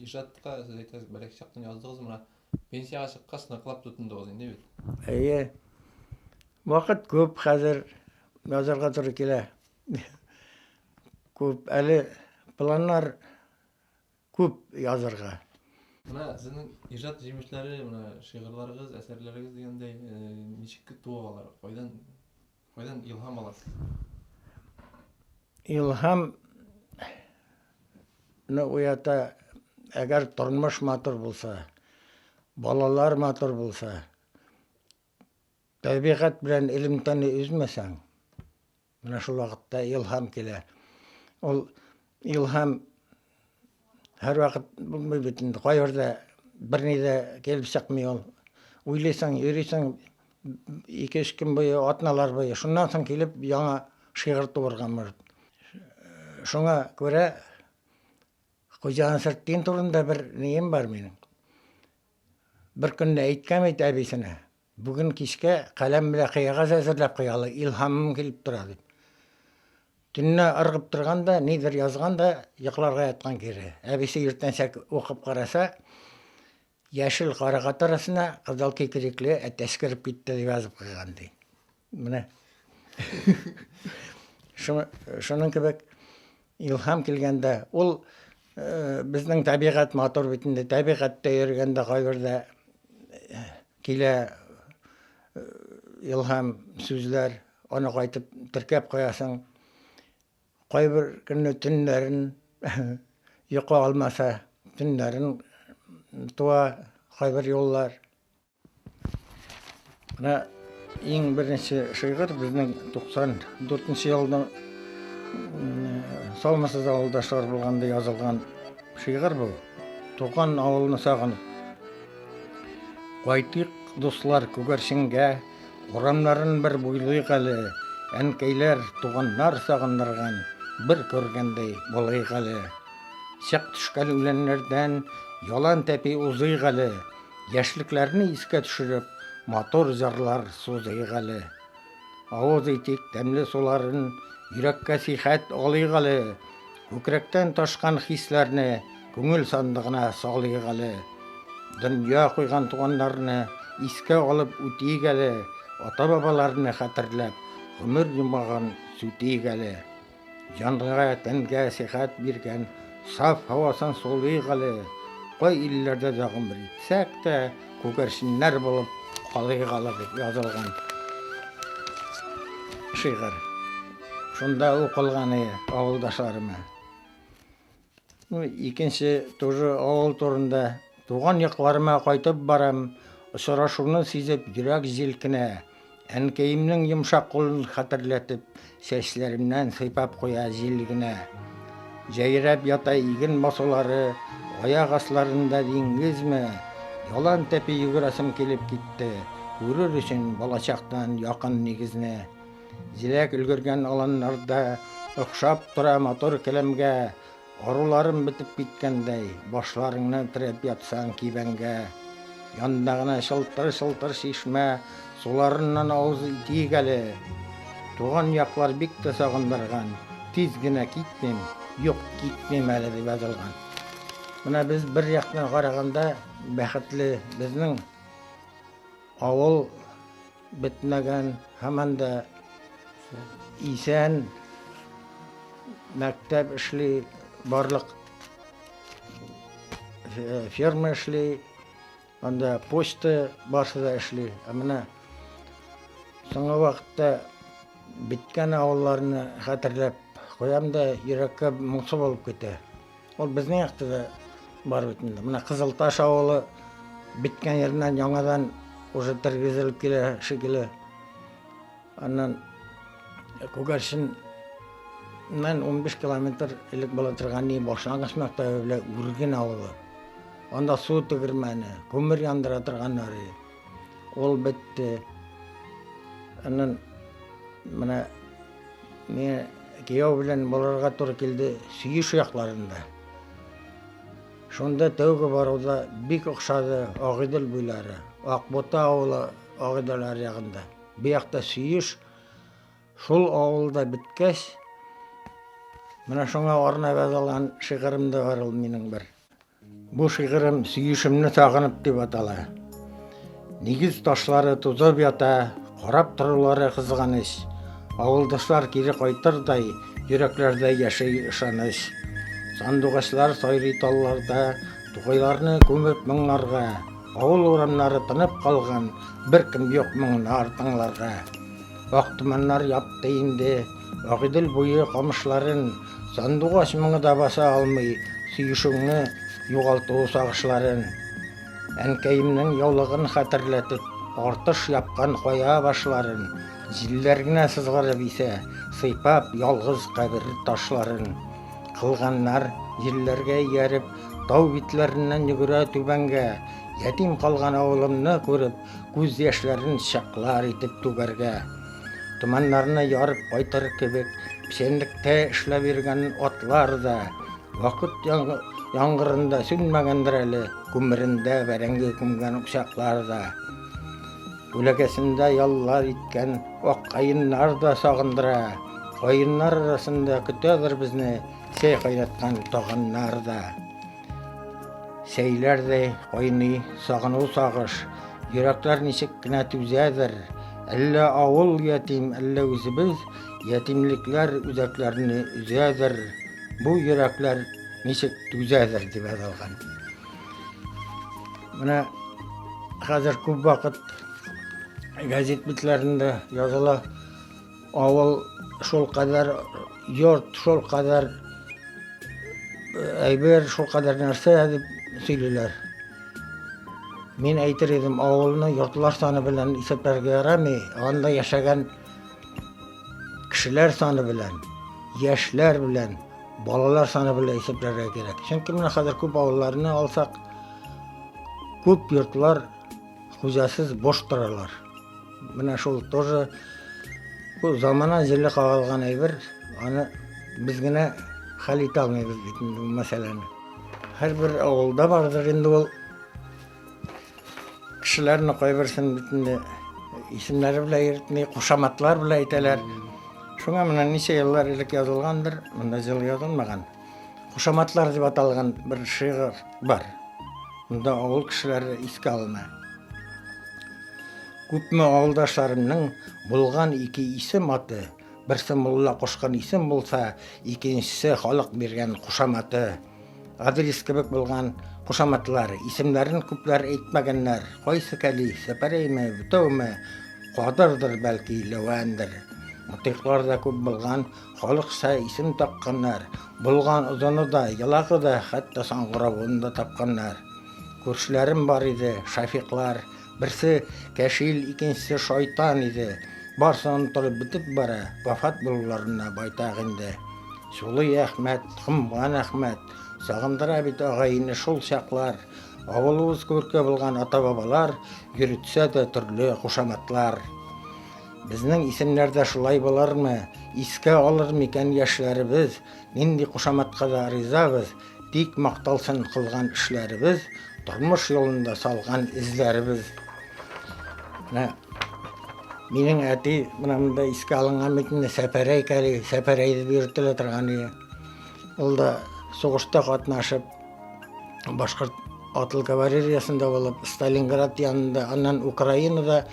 ижатка сез әйтәсез, бәләкәй чактан яздыгыз, менә пенсиягә чыккач ныклап тотындыгыз инде бит. Әйе. Вакыт күп хәзер язарга туры килә. Күп әле планнар күп язарга. Менә сезнең ижат җимешләре, менә шигырьләрегез, әсәрләрегез дигәндәй, ничек туа алар? Кайдан? Кайдан илһам аласыз? Илһам уята, әгәр тормыш матур булса, балалар матур булса, табигать белән элемтәне өзмәсәң, менә шул вакытта илһам килә. Ул илһам һәрвакыт булмый бит инде. Кайбердә берни дә килеп чыкмый ул. Уйлыйсың, йөрисең ике-өч көн буе, атналар буе. Шуннан соң килеп яңа шигырь туырга может. Шуңа күрә Хуҗа Насретдин турында бер нием бар минем. Бер көнне әйткән бит әбисенә, бүген кичкә каләм белән кыягаз әзерләп куй, әле илһамым килеп тора дип. Төнлә ыргып торган да, нидер язган да, йокларга яткан кире. Әбисе иртәнчәк укып караса, яшел карагат арасына кызыл кикрикле әтәч кереп китте дип язып куйган ди. Менә. Шуның кебек илһам килгәндә, ул э, безнең табигать матур бит инде. Табигатьтә йөргәндә кайбердә э, килә э, илһам сүзләр, аны кайтып теркәп куясың. Кайбер көнне төннәрен йокы алмаса, төннәрен туа кайбер юллар. Менә иң беренче шигырь безнең 94 елда Саумысыз авылдашлар булганда язылган шигырь бу. Туган авылны сагынып. Кайтыйк, дуслар, Күгәрченгә, урамнарын бер буйлыйк әле. Әнкәйләр, туганнар сагындырган, бер күргәндәй булыйк әле. Чык төшкән үләннәрдән ялан тәпи узыйк әле. Яшьлекләрне искә төшереп, матур җырлар сузыйк әле. Авыз итик тәмле суларын, йөрәккә сихәт алыйк әле. Күкрәктән ташкан хисләрне күңел сандыгына салыйк әле. Дөнья куйган туганнарны искә алып үтик әле, ата-бабаларны хәтерләп, гомер йомгагын сүтик әле. Җанга, тәнгә сихәт биргән саф һавасын сулыйк әле. Кай илләрдә дә гомер итсәк тә, күгәрченнәр булып калыйк әле дип язылган шигырь. Шунда укылган авылдашларыма. Ну, икенче тоже авыл турында. Туган якларыма кайтып барам, очрашуны сизеп йөрәк җилкенә. Әнкәемнең йомшак кулын хәтерләтеп, чәчләремнән сыйпап куя җил генә. Җәйрәп ята иген басулары, аяк асларында диңгезме? Ялан тәпи йөгерәсем килеп китте, күрер өчен балачактан якын нигезне. Җиләк өлгергән аланнарда охшап тора матур келәмгә, аруларым бетеп киткәндәй, башларыңны терәп ятсаң кибәнгә. Янда гына чылтыр-чылтыр чишмә, суларыннан авыз итик әле. Туган яклар бик тә сагындырган, тиз генә китмим, юк, китмим әле дип язылган. Менә без бер яктан караганда бәхетле, безнең авыл бетмәгән, һаман да исән, мәктәп эшли, барлык ферма эшли, анда почта барсы да эшли. Ә менә соңгы вакытта беткән авылларны хәтерләп куям да йөрәккә моңсу булып китә. Ул безнең якта да бар бит инде. Менә Кызылташ авылы беткән ереннән яңадан уже тергезелеп килә шикелле. Аннан Күгәрченнән 15 километр элек була торган ни башлангыч мәктәбе белән Үрген авылы. Анда су тегермәне, күмер яндыра торганнар иде. Ул бетте. Аннан менә Миңа кияү белән булырга туры килде Сөеш якларында. Шунда тәүге баруда бик охшады Агыйдел буйлары, Акбота авылы Агыйдел аръягында. Бу якта Сөеш, шул авылда беткәч, менә шуңа арнап язылган шигырем дә бар ул минем бер. Бу шигырем Сөешемне сагынып дип атала. Нигез ташлары тузып ята, карап торулары кызганыч. Авылдашлар кире кайтырдай, йөрәкләрдә яши ышаныч. Сандугачлар сайрый талларда, тугайларны күмеп моңнарга. Авыл урамнары тынып калган, беркем юк моңнар тыңларга. Ак томаннар япты инде Агыйдел буе камышларын, Сандугач моңы да баса алмый Сөешүеңне югалту сагышларын. Әнкәемнең яулыгын хәтерләтеп, Артыш япкан кая башларын, Җилләр генә сызгырып исә, Сыйпап ялгыз кабер ташларын. Кылганнар, җилләргә ияреп, Тау битләреннән йөгерә түбәнгә, Ятим калган авылымны күреп, Күз яшьләрен чыклар итеп түгәргә. Томаннарны ярып кайтыр кебек, Печәнлектә эшләп йөргән атлар да, Вакыт яңгырында сүнмәгәндер әле, Күмерендә бәрәңге күмгән учаклар да. Күләгәсендә яллар иткән ак каеннар да сагындыра. Каеннар арасында көтәдер безне чәй кайнаткан таганнар да. Чәйләрдәй кайный сагыну сагыш, йөрәкләр ничек кенә түзәдер. Әллә авыл ятим, әллә үзебез ятимлекләр үзәкләрне өзәдер. Бу йөрәкләр ничек түзәдер дип язылган. Менә хәзер күп вакыт газет битләрендә языла. Авыл шул кадәр йорт, шул кадәр әйбер, шул кадәр нәрсә дип сөйлиләр. Мин әйтер идем, авылны йортлар саны белән исәпләргә ярамый, анда яшәгән кешеләр саны белән, яшьләр белән, балалар саны белән исәпләргә кирәк. Чөнки менә хәзер күп авылларны алсак, күп йортлар хуҗасыз буш торалар. Менә шул тоже бу замана җиле кагылган әйбер, аны без генә хәл итә алмыйбыз бит инде бу мәсьәләне. Һәрбер авылда бардыр инде ул кешеләрне кайберсен бит инде исемнәре белән йөртми, кушаматлар белән әйтәләр. Шуңа менә ничә еллар элек язылгандыр, монда җыл язылмаган. Кушаматлар дип аталган бер шигырь бар. Монда авыл кешеләре искә алына. Күпме авылдашларымның булган ике исем аты, берсе мулла кушкан исем булса, икенчесе халык биргән кушаматы. Адрес кебек булган кушаматлар, исемнәрен күпләр әйтмәгәннәр. Кайсы Кәли, Сәпәрәйме, Бөтәүме, Кадырдыр, бәлки, Ләвәндер. Мотыйклар да күп булган, Халыкча исем такканнар. Булган озыны да, елагы да, хәтта саңгыравын да тапканнар. Күршеләрем бар иде, Шафиклар. Берсе Кәшил, икенчесе Шайтан иде. Барсы онытылып бетеп бара, вафат булуларына байтак инде. Сулый Әхмәт, Комган Әхмәт, сагындыра бит агай-эне шул чаклар. Авылыбыз күрке булган ата-бабалар йөретсә дә төрле кушаматлар. Безнең исемнәр дә шулай булырмы? Искә алыр микән яшьләребез? Нинди кушаматка да ризабыз, тик макталсын кылган эшләребез, тормыш юлында салган эзләребез. Менә минең әти менә монда искә алынган бит инде Сәфәрәй Кәли, Сәфәрәй дип йөртелә торган иде. Ул да сугышта катнашып, башкорт атлы кавалериясендә булып, Сталинград янында, аннан Украинада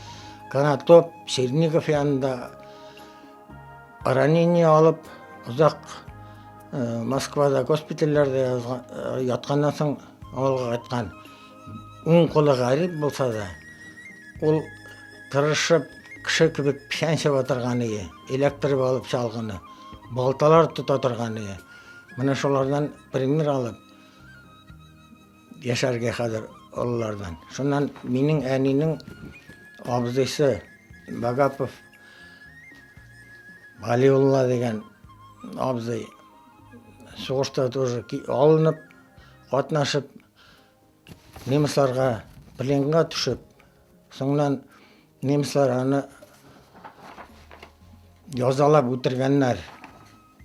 Конотоп, Чернигов янында ранение алып, озак э, Москвада госпитальләрдә э, ятканнан соң авылга кайткан. Уң кулы гарип булса да, ул тырышып, кеше кебек печән чаба торган иде, эләктереп алып чалгыны, балталар тота торган иде. Менә шулардан пример алып яшәргә хәзер олылардан. Шуннан минең әнинең абзыйсы Багапов Галиулла дигән абзый сугышта тоже алынып, катнашып, немецларга пленга төшеп, соңыннан немецлар аны язалап үтергәннәр.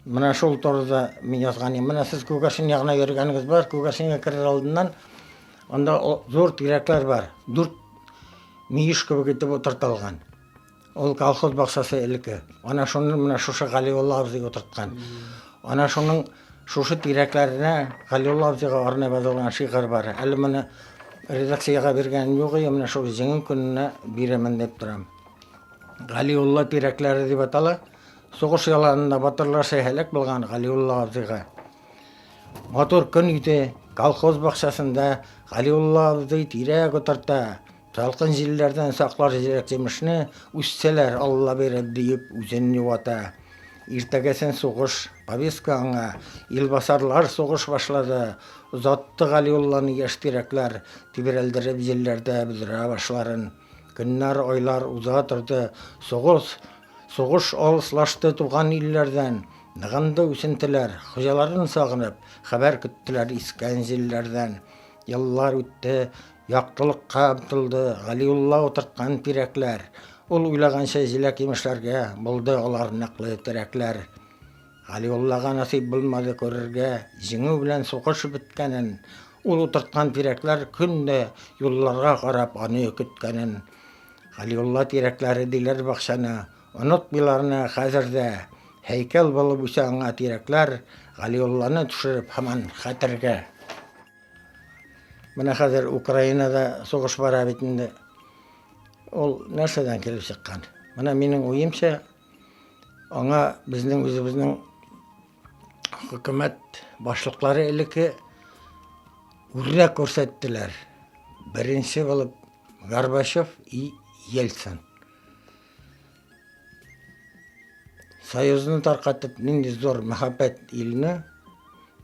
Менә шул турыда мин язган идем. Менә сез Күгәрчен ягына йөргәнегез бар. Күгәрченгә керер алдыннан анда зур тирәкләр бар. Дүрт мөеш кебек итеп утыртылган. Ул колхоз бакчасы элекке. Ана шуны менә шушы Галиулла абзый утырткан. Ана шуның шушы тирәкләренә Галиулла абзыйга арнап язылган шигырь бар. Әле моны редакциягә биргәнем юк, менә шул җиңү көненә бирәмен дип торам. Галиулла тирәкләре дип атала. Сугыш яланында батырларча һәлак булган Галиулла абзыйга. Матур көн иде, колхоз бакчасында Галиулла абзый тирәк утырта. Салкын җилләрдән саклар җиләк-җимешне, Үссәләр, Алла бирер, диеп үзен юата. Иртәгәсен сугыш, повестка аңа, Илбасарлар сугыш башлады. Озатты Галиулланы яшь тирәкләр, Тибрәлдереп җилләрдә бөдрә башларын. Көннәр, айлар уза торды, сугыш, сугыш алыслашты туган илләрдән. Ныгынды үсентеләр, хуҗаларын сагынып, Хәбәр көттеләр искән җилләрдән. Еллар үтте, Яктылыкка омтылды Галиулла утырткан тирәкләр. Ул уйлаганча җиләк-җимешләргә булды алар ныклы терәкләр. Галиуллага насыйп булмады күрергә җиңү белән сугыш беткәнен, ул утырткан тирәкләр көн дә юлларга карап аны көткәнен. Галиулла тирәкләре диләр бакчаны, онытмыйлар аны хәзер дә. Һәйкәл булып үсә аңа тирәкләр, Галиулланы төшереп һаман хәтергә. Менә хәзер Украинада сугыш бара бит инде. Ул нәрсәдән килеп чыккан? Менә минем уемча, аңа безнең үзебезнең хөкүмәт башлыклары элекке үрнәк күрсәттеләр. Беренче булып Горбачев и Ельцин. Союзны таркатып, нинди зур мәхәббәт илне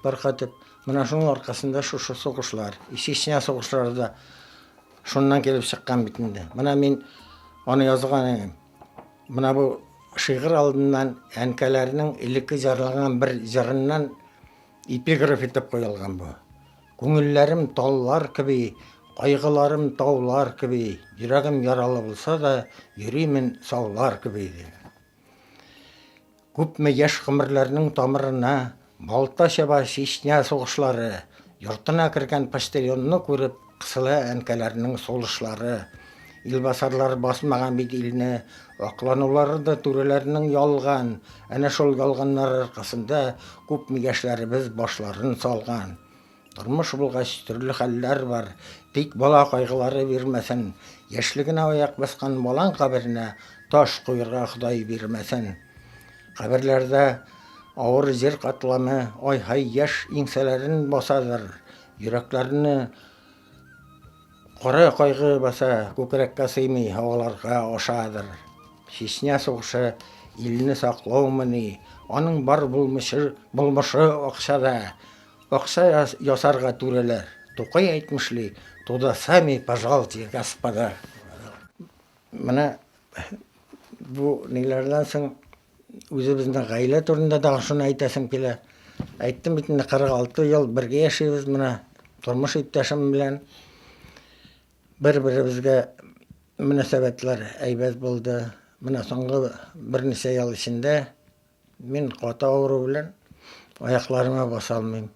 таркатып, менә шуның аркасында шушы сугышлар, Чечня сугышлары да шуннан килеп чыккан бит инде. Менә мин аны язган идем. Менә бу шигырь алдыннан әнкәләрнең элекке җырлаган бер җырыннан Эпиграф итеп куелган бу. Күңелләрем таллар кеби, кайгыларым таулар кеби, йөрәгем яралы булса да, йөримен саулар кеби, ди. Күпме яшь гомерләрнең тамырына балта чаба Чечня сугышлары, йортына кергән почтальонны күреп, кысыла әнкәләрнең сулышлары. Илбасарлар басмаган бит илне, акланулары да түрәләрнең ялган, әнә шул ялганнар аркасында күпме яшьләребез башларын салган. Тормыш булгач, төрле хәлләр бар, тик бала кайгылары бирмәсен, яшьлегенә аяк баскан балаң каберенә таш куерга Ходай бирмәсен. Каберләрдә авыр җир катламы ай-һай яшь иңсәләрен басадыр, йөрәкләрне Кара кайгы баса, күкрәккә сыймый, һаваларга ашадыр. Чечня сугышы илне саклаумыни, аның бар булмышы, булмышы акчада. Акча ясарга түрәләр, Тукай әйтмешли, туда сами пожалуйте, господа. Менә бу ниләрдән соң үзебезнең гаилә турында тагын шуны әйтәсем килә. Әйттем бит инде 46 ел бергә яшибез менә тормыш иптәшем белән. Бер-беребезгә мөнәсәбәтләр әйбәт булды. Менә соңгы берничә ел эчендә мин каты авыру белән аякларыма баса алмыйм.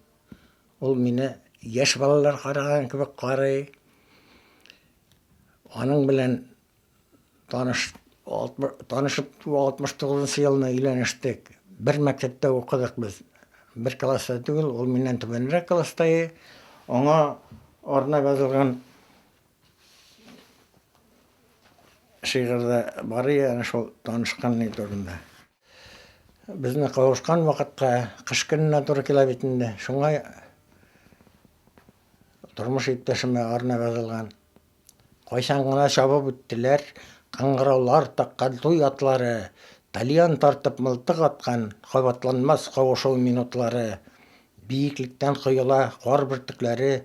Ул мине яшь балалар караган кебек карый. Аның белән Таныш, танышып 69 елны өйләнештек. Бер мәктәптә укыдык без. Бер класста түгел, ул миннән түбәнрәк класста иде. Аңа арнап язылган шигырь дә бар иде, әнә шул танышкан ни турында. Безне кавышкан вакытка кыш көненә туры килә бит инде. Шуңа тормыш иптәшемә арнап язылган. Кайчан гына чабып үттеләр, кыңгыраулар таккан туй атлары, тальян тартып мылтык аткан кабатланмас кавышу минутлары. Биеклектән коела кар бөртекләре,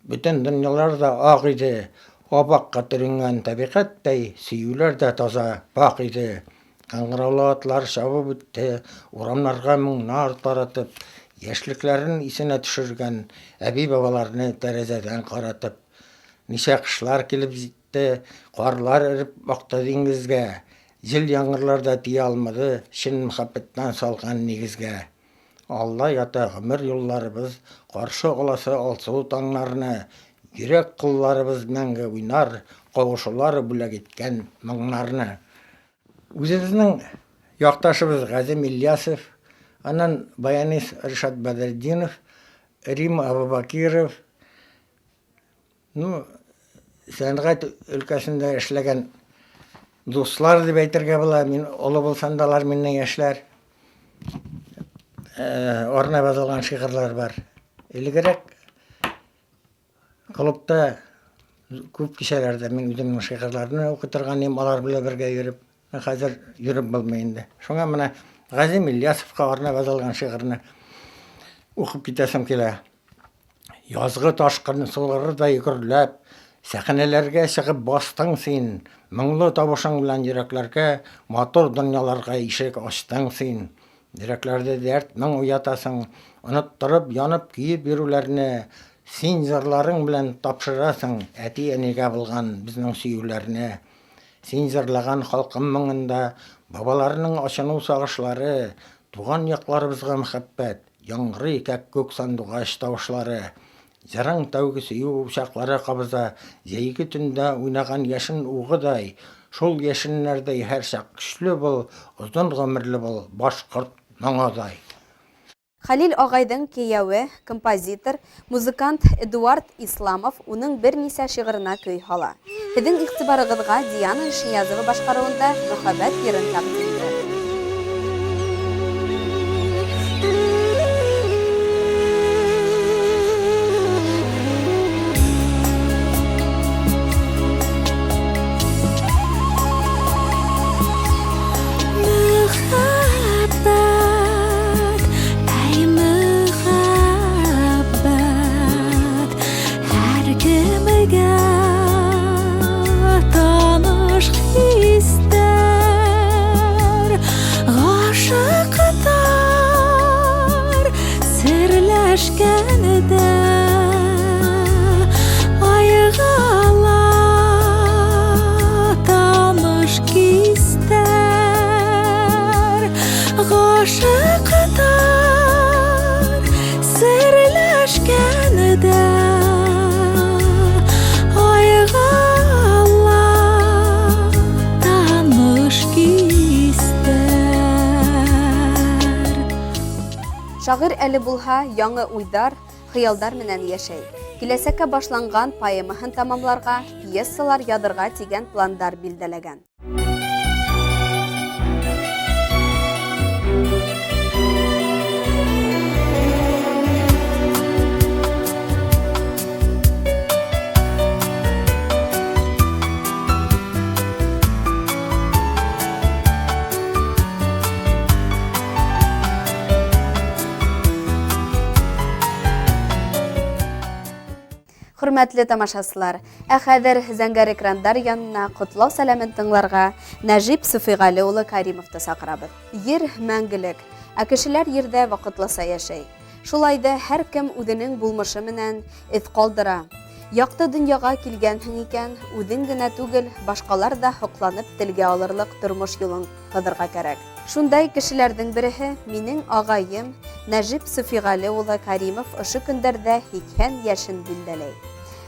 бөтен дөньялар да ак иде, ап-акка төренгән табигатьтәй сөюләр дә таза, пакь иде. Кыңгыраулы атлар чабып үтте, урамнарга моңнар таратып, яшьлекләрен исенә төшергән әби-бабаларны тәрәзәдән каратып. Ничә кышлар килеп җитте, карлар эреп акты диңгезгә, җил-яңгырлар да тия алмады чын мәхәббәттән салган нигезгә. Алда ята гомер юлларыбыз, каршы аласы алсу таңнарны, йөрәк кылларыбыз мәңге уйнар, кавышулар бүләк иткән моңнарны. Үзебезнең якташыбыз Газим Ильясов, аннан баянист Ришат Бәдретдинов, Рим Абубакиров, Ну, сәнгать өлкәсендә эшләгән дуслар дип әйтергә була. Мин олы булсам да алар миннән яшьләр. Э, арнап язылган шигырьләр бар. Элегрәк клубта Күп кисәләрҙә мин үҙемдең шиғырҙарымды уҡый торған инем, алар белән бергә йөрөп. Хәҙер йөрөп булмай инде. Шуңа менә Ғәзим Ильясовҡа арнап яҙылған шиғырны уҡып китәсем килә. Язгы ташҡын суларыдай гөрләп, сәхнәләргә сығып бастың син, моңло табышың белән йөрәкләргә, матур донъяларға ишек ачтың син. Йөрәкләрҙә дәрт моң уятасың, оноттороп, янып, көйөп йөрөүләрне син җырларың белән тапшырасың әти-әнигә булған безнең сөюләрне. Син җырлаган халкым моңында бабаларының ачыну сагышлары, туган якларыбызга мәхәббәт, яңгырый кәккүк сандугач тавышлары. Җырың тәүге сөю учаклары кабыза, җәйге төндә уйнаган яшен угыдай, шул яшеннәрдәй һәрчак көчле бул, озын гомерле бул, башкорт моңыдай. Хәлил ағайҙың кейәүе, композитор, музыкант Эдуард Исламов уның бер нисә шиғырына көй һала. Һеҙҙең иғтибарығыҙға Диана Ишниязова башҡарыуында «Мөхәббәт» йырын тәҡдим итә. Мөхәббәт, әй мөхәббәт, һәр кемгә таныш хистәр, ғашиҡтар серләшкәндә айға ла таныш кистәр, ғашиҡтар серләшкәндә айға ла таныш кистәр. Шағир әле булһа яңы уйҙар, хыялдар менән йәшәй. Киләсәккә башланған поэмаһын тамамларға, пьесалар яҙырға тигән пландар билдәләгән. Хөрмәтле тамашасылар, ә хәҙер зәңгәр экрандар янына ҡотлау сәләмен тыңларға Нәжип Суфиғәле улы Каримовты саҡырабыҙ. Ер мәңгелек, ә кешеләр ерҙә ваҡытлыса йәшәй. Шулай ҙа һәр кем үҙенең булмышы менән эҙ ҡалдыра. Яҡты донъяға килгәнһең икән, үҙең генә түгел, башҡалар ҙа һоҡланып телгә алырлыҡ тормош юлын һыҙырға кәрәк. Шундай кешеләрҙең береһе минең ағайым Нәжип Суфиғәле улы Каримов ошо көндәрҙә 80 йәшен билдәләй.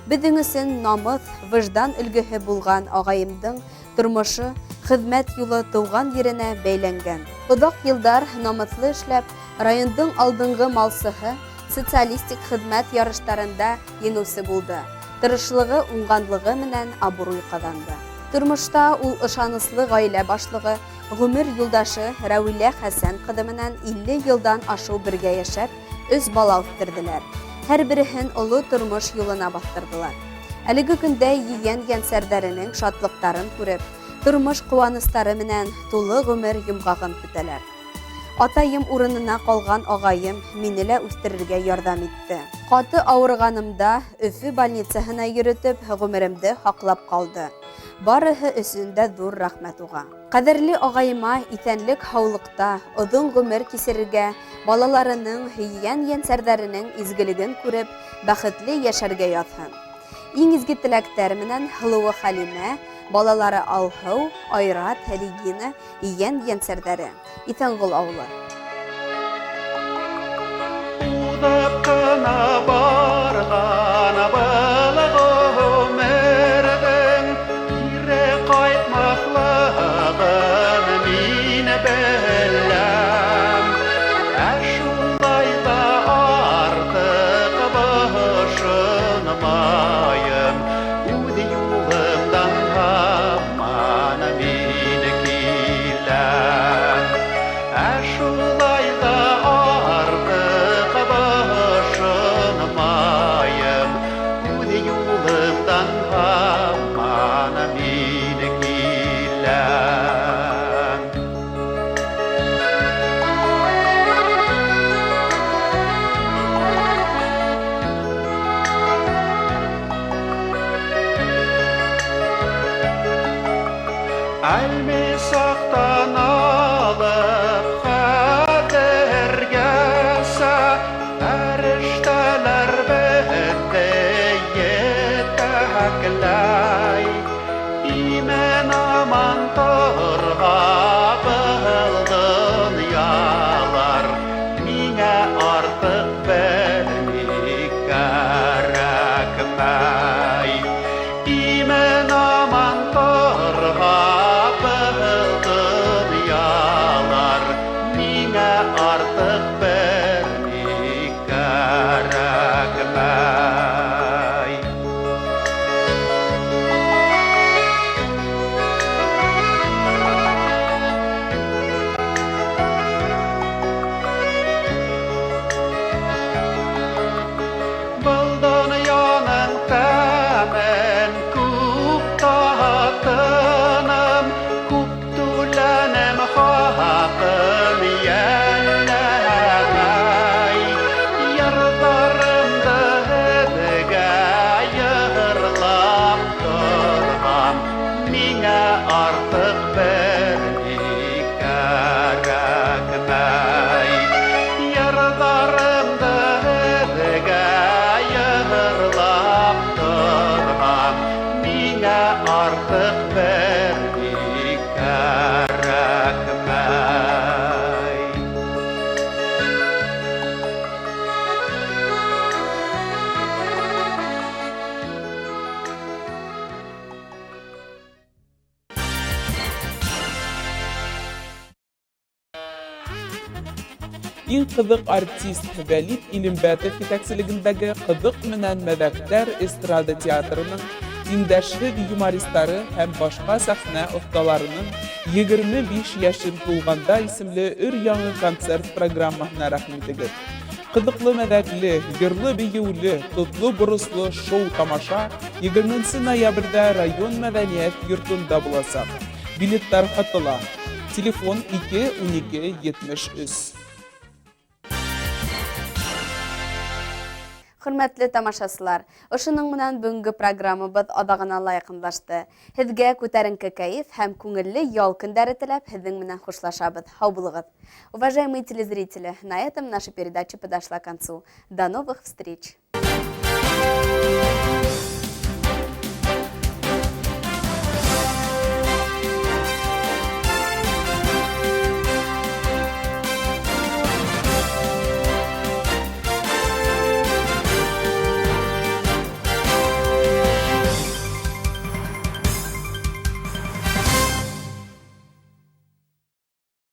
Беҙҙең өсөн намыҫ, выждан өлгөһө булған ағайымдың тормошо, хеҙмәт юлы тыуған еренә бәйләнгән. Оҙаҡ йылдар намыҫлы эшләп, райондың алдынғы малсыһы, социалистик хеҙмәт ярыштарында еңеүсе булды. Тырышлығы, уңғанлығы менән абруй ҡаҙанды. Тормошта ул ышаныслы ғаилә башлығы, ғүмер юлдашы Рәүилә Хәсән ҡыҙы менән 50 йылдан ашыу бергә йәшәп, 3 бала үҫтерҙеләр. Һәр береһен оло тормош юлына баҫтырҙылар. Әлеге көндә ейән йәнсәрҙәренең шатлыҡтарын күреп, тормош ҡыуаныстары менән тулы ғүмер йомғағын көтәләр. Атайым урынына ҡалған ағайым мине лә үҫтерергә ярҙам итте. Ҡаты ауырығанымда Өфө больницаһына йөрөтөп, ғүмеремде һаҡлап ҡалды. Барыһы өсөн дә ҙур рәхмәт уға. Ҡәҙерле ағайыма иҫәнлек һаулыҡта, оҙон ғүмер кисерергә, балаларының, һөйгән йәнсәрҙәренең изгелеген күреп, бәхетле йәшәргә яҙһын. Иң изге теләктәр менән Һылыуы Хәлимә, балалары Алһыу, Айрат, Регина, ейән йәнсәрҙәре. Иҫәнғол ауылы. Уҙып ҡына барған был ғүмерҙең кире ҡайтмаҫлығын мин беләм. Ә шулай ҙа артыҡ бошонмайым, үҙ юлымдан һаман мин киләм. Ә шулай Иң ҡыҙыҡ артист Вәлит Илембәтов етәкселегендәге Ҡыҙыҡ менән мәҙәктәр эстрада театрының тиңдәшһеҙ юмористары һәм башҡа сәхнә оҫталарының 25 йәшем тулғанда исемле өр-яңы концерт программаһына рәхим итегеҙ. Ҡыҙыҡлы мәҙәкле, йырлы-бейеүле, тотло-боросло шоу-тамаша 20 ноябрҙә район мәҙәниәт йортонда буласаҡ. Билеттар һатыла. Телефон 2 12 73. Хөрмәтле тамашасылар, ошоноң менән бөгөнгө программабыҙ аҙағына ла яҡынлашты. Һеҙгә күтәренке кәйеф һәм күңелле ял көндәре теләп, һеҙҙең менән хушлашабыҙ. Һау булығыҙ. Уважаемые телезрители, на этом наша передача подошла к концу. До новых встреч!